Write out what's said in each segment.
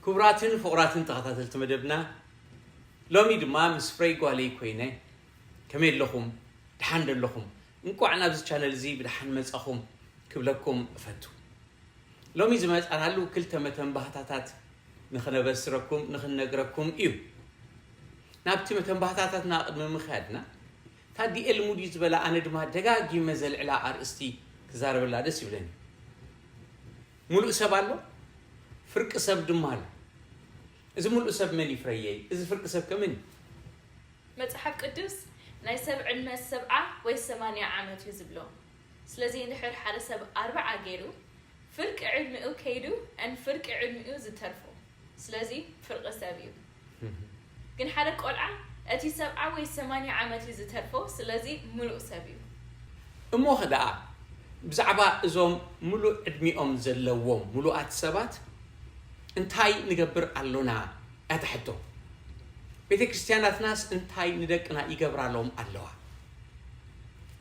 ክቡራትን ፍቑራትን ተኸታተልቲ መደብና፣ ሎሚ ድማ ምስ ፍረይ ጓለይ ኮይነ፣ ከመይ ኣለኹም? ደሓን ዶ ኣለኹም? እንቋዕ ናብዚ ቻነል እዚ ብደሓን መጻኹም ክብለኩም እፈቱ። ሎሚ ዝመጻናሉ ክልተ መተንባህታታት ንኽነበስረኩም፣ ንኽነግረኩም እዩ። ናብቲ መተንባህታታትና ቅድሚ ምኽያድና፣ ታዲኤል ሙዲ ዝበላ ኣነ ድማ ደጋጊመ ዘልዕላ ኣርእስቲ ክዛረበላ ደስ ይብለኒ። ሙሉእ ሰብ ኣሎ፣ ፍርቂ ሰብ ድማ ኣሎ። እዚ ሙሉእ ሰብ መን እዩ ፍረየይ? እዚ ፍርቂ ሰብ ከ መን እዩ? መጽሓፍ ቅዱስ ናይ ሰብ ዕድመ ሰብዓ ወይ ሰማንያ ዓመት እዩ ዝብሎ። ስለዚ እንድሕር ሓደ ሰብ ኣርብዓ ገይሩ ፍርቂ ዕድሚኡ ከይዱ እን ፍርቂ ዕድሚኡ ዝተርፎ፣ ስለዚ ፍርቂ ሰብ እዩ። ግን ሓደ ቆልዓ እቲ ሰብዓ ወይ ሰማንያ ዓመት እዩ ዝተርፎ፣ ስለዚ ሙሉእ ሰብ እዩ። እሞ ኸ ደኣ ብዛዕባ እዞም ሙሉእ ዕድሚኦም ዘለዎም ሙሉኣት ሰባት እንታይ ንገብር ኣሎና? እያ እታ ሕቶ። ቤተ ክርስቲያናትናስ እንታይ ንደቅና ይገብራሎም ኣለዋ?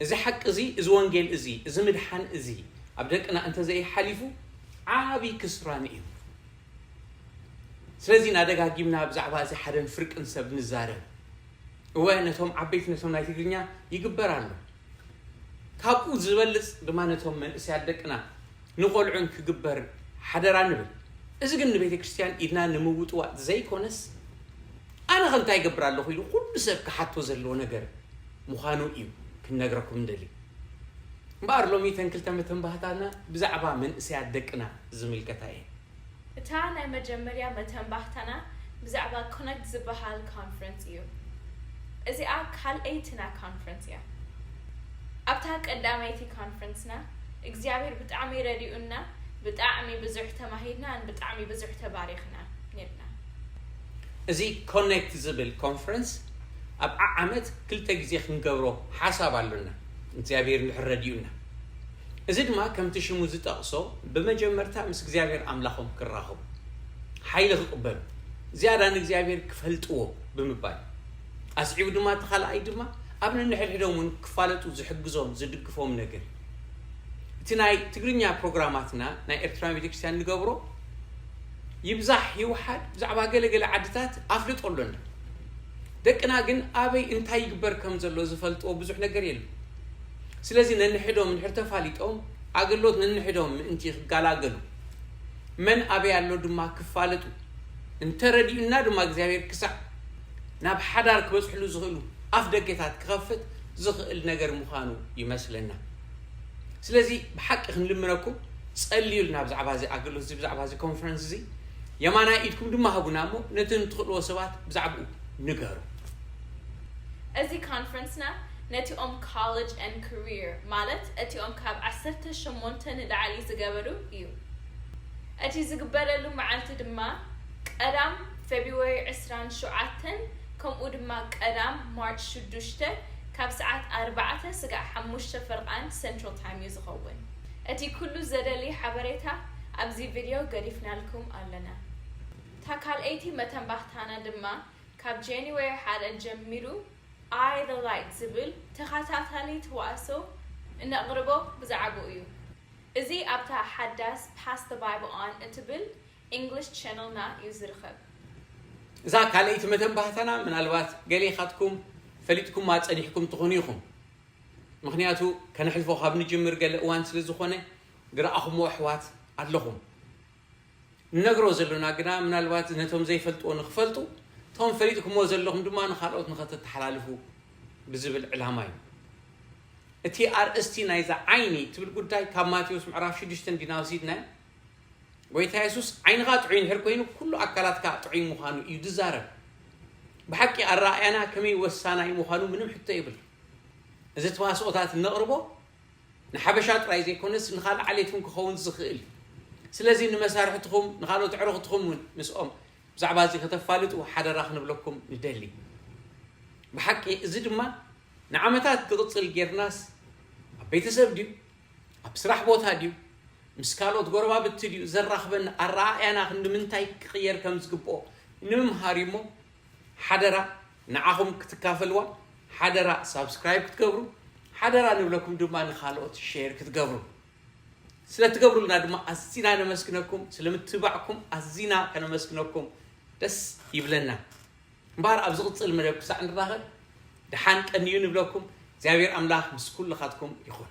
እዚ ሓቂ እዚ፣ እዚ ወንጌል እዚ፣ እዚ ምድሓን እዚ ኣብ ደቅና እንተዘይሓሊፉ ዓቢ ክስራን እዩ። ስለዚ ኢና ደጋጊምና ብዛዕባ እዚ ሓደን ፍርቅን ሰብ ንዛረብ። እወ፣ ነቶም ዓበይቲ፣ ነቶም ናይ ትግርኛ ይግበር ኣሎ። ካብኡ ዝበልጽ ድማ ነቶም መንእሰያት ደቅና ንቖልዑን ክግበር ሓደራ ንብል። እዚ ግን ንቤተ ክርስቲያን ኢድና ንምውጥዋጥ ዘይኮነስ፣ ኣነ ኸ እንታይ ይገብር ኣለኹ ኢሉ ኩሉ ሰብ ክሓቶ ዘለዎ ነገር ምዃኑ እዩ ክንነግረኩም ንደሊ። እምበኣር ሎሚ እተን ክልተ መተንባህታና ብዛዕባ መንእሰያት ደቅና ዝምልከታ እየን። እታ ናይ መጀመርያ መተንባህታና ብዛዕባ ኮነክት ዝበሃል ኮንፈረንስ እዩ። እዚኣ ካልኣይትና ኮንፈረንስ እያ። ኣብታ ቀዳመይቲ ኮንፈረንስና እግዚኣብሔር ብጣዕሚ ረዲኡና፣ ብጣዕሚ ብዙሕ ተማሂርና፣ ብጣዕሚ ብዙሕ ተባሪኽና ነርና። እዚ ኮኔክት ዝብል ኮንፈረንስ ኣብ ዓዓመት ክልተ ግዜ ክንገብሮ ሓሳብ ኣሎና፣ እግዚኣብሔር እንድሕር ረዲኡና። እዚ ድማ ከምቲ ሽሙ ዝጠቕሶ ብመጀመርታ ምስ እግዚኣብሔር ኣምላኾም ክራኸቡ፣ ሓይሊ ክቕበሉ፣ ዝያዳ ንእግዚኣብሔር ክፈልጥዎ ብምባል፣ ኣስዒቡ ድማ እቲ ካልኣይ ድማ ኣብ ነንሕድሕዶም እውን ክፋለጡ ዝሕግዞም ዝድግፎም ነገር። እቲ ናይ ትግርኛ ፕሮግራማትና ናይ ኤርትራውያን ቤተክርስትያን ንገብሮ ይብዛሕ ይውሓድ ብዛዕባ ገለገለ ዓድታት ኣፍልጦ ኣሎና። ደቅና ግን ኣበይ እንታይ ይግበር ከም ዘሎ ዝፈልጥዎ ብዙሕ ነገር የለን። ስለዚ ነንሕዶም እንድሕር ተፋሊጦም ኣገልግሎት ነንሕዶም ምእንቲ ክገላገሉ መን ኣበይ ኣሎ ድማ ክፋለጡ እንተረዲኡና ድማ እግዚኣብሔር ክሳዕ ናብ ሓዳር ክበጽሕሉ ዝኽእሉ ኣፍ ደገታት ክኸፍት ዝኽእል ነገር ምዃኑ ይመስለና። ስለዚ ብሓቂ ክንልምነኩም ጸልዩልና ብዛዕባ እዚ ኣገልግሎት እዚ፣ ብዛዕባ እዚ ኮንፈረንስ እዚ የማናይ ኢድኩም ድማ ሃቡና እሞ ነቲ ንትኽእልዎ ሰባት ብዛዕባኡ ንገሩ። እዚ ኮንፈረንስና ነቲኦም ኮሌጅ and career ማለት እቲኦም ካብ ዓሰርተ ሸሞንተ ንላዕሊ ዝገበሩ እዩ። እቲ ዝግበረሉ መዓልቲ ድማ ቀዳም ፌብሩዋሪ ዕስራን ሸውዓተን ከምኡ ድማ ቀዳም ማርች ሽዱሽተ ካብ ሰዓት ኣርባዕተ ስጋዕ ሓሙሽተ ፈርቓን ሴንትራል ታይም እዩ ዝኸውን። እቲ ኩሉ ዘደሊ ሓበሬታ ኣብዚ ቪድዮ ገዲፍናልኩም ኣለና። እታ ካልኣይቲ መተንባህታና ድማ ካብ ጃንዋሪ ሓደ ጀሚሩ Eye the Light ዝብል ተኸታታሊ ተዋስኦ እነቕርቦ ብዛዕባኡ እዩ። እዚ ኣብታ ሓዳስ Pass the Bible On እትብል ኢንግሊሽ ቻነልና እዩ ዝርከብ። እዛ ካልኣይቲ መተንባህታና ምናልባት ገሌኻትኩም ፈሊጥኩማ ጸኒሕኩም ትኾኑ ኢኹም። ምኽንያቱ ከነሕልፎ ካብ ንጅምር ገለ እዋን ስለ ዝኾነ ዝረኣኹምዎ ኣሕዋት ኣለኹም። ንነግሮ ዘሎና ግና ምናልባት ነቶም ዘይፈልጥዎ ንኽፈልጡ፣ እቶም ፈሊጥኩምዎ ዘለኹም ድማ ንኻልኦት ንኸተተሓላልፉ ብዝብል ዕላማ እዩ። እቲ ኣርእስቲ ናይዛ ዓይኒ ትብል ጉዳይ ካብ ማቴዎስ ምዕራፍ ሽዱሽተ እንዲና ወሲድናዮ። ጎይታ የሱስ ዓይንኻ ጥዑይ እንድሕር ኮይኑ ኩሉ ኣካላትካ ጥዑይ ምዃኑ እዩ ዝዛረብ። ብሓቂ ኣረኣእያና ከመይ ወሳናይ ምዃኑ ምንም ሕቶ የብሉ። እዚ ተዋስኦታት እነቕርቦ ንሓበሻ ጥራይ ዘይኮነስ ንኻልእ ዓሌት እውን ክኸውን ዝኽእል እዩ። ስለዚ ንመሳርሕትኹም ንኻልኦት ኣዕሩኽትኹም እውን ምስኦም ብዛዕባ እዚ ከተፋልጡ ሓደራ ክንብለኩም ንደሊ። ብሓቂ እዚ ድማ ንዓመታት ክቕጽል ጌርናስ ኣብ ቤተሰብ ድዩ ኣብ ስራሕ ቦታ ድዩ ምስ ካልኦት ጎረባብቲ ድዩ ዘራኽበና ኣረኣእያና ክንዲ ምንታይ ክቕየር ከም ዝግብኦ ንምምሃር እዩ እሞ ሓደራ ንዓኹም ክትካፈልዋ ሓደራ ሳብስክራይብ ክትገብሩ ሓደራ ንብለኩም ድማ ንኻልኦት ሼር ክትገብሩ። ስለ ትገብሩልና ድማ ኣዚና ነመስግነኩም። ስለ ምትብባዕኩም ኣዚና ከነመስግነኩም ደስ ይብለና። እምበኣር ኣብ ዝቕጽል መደብ ክሳዕ ንራኸብ ደሓን ቀንዩ ንብለኩም። እግዚኣብሔር ኣምላኽ ምስ ኩልኻትኩም ይኹን።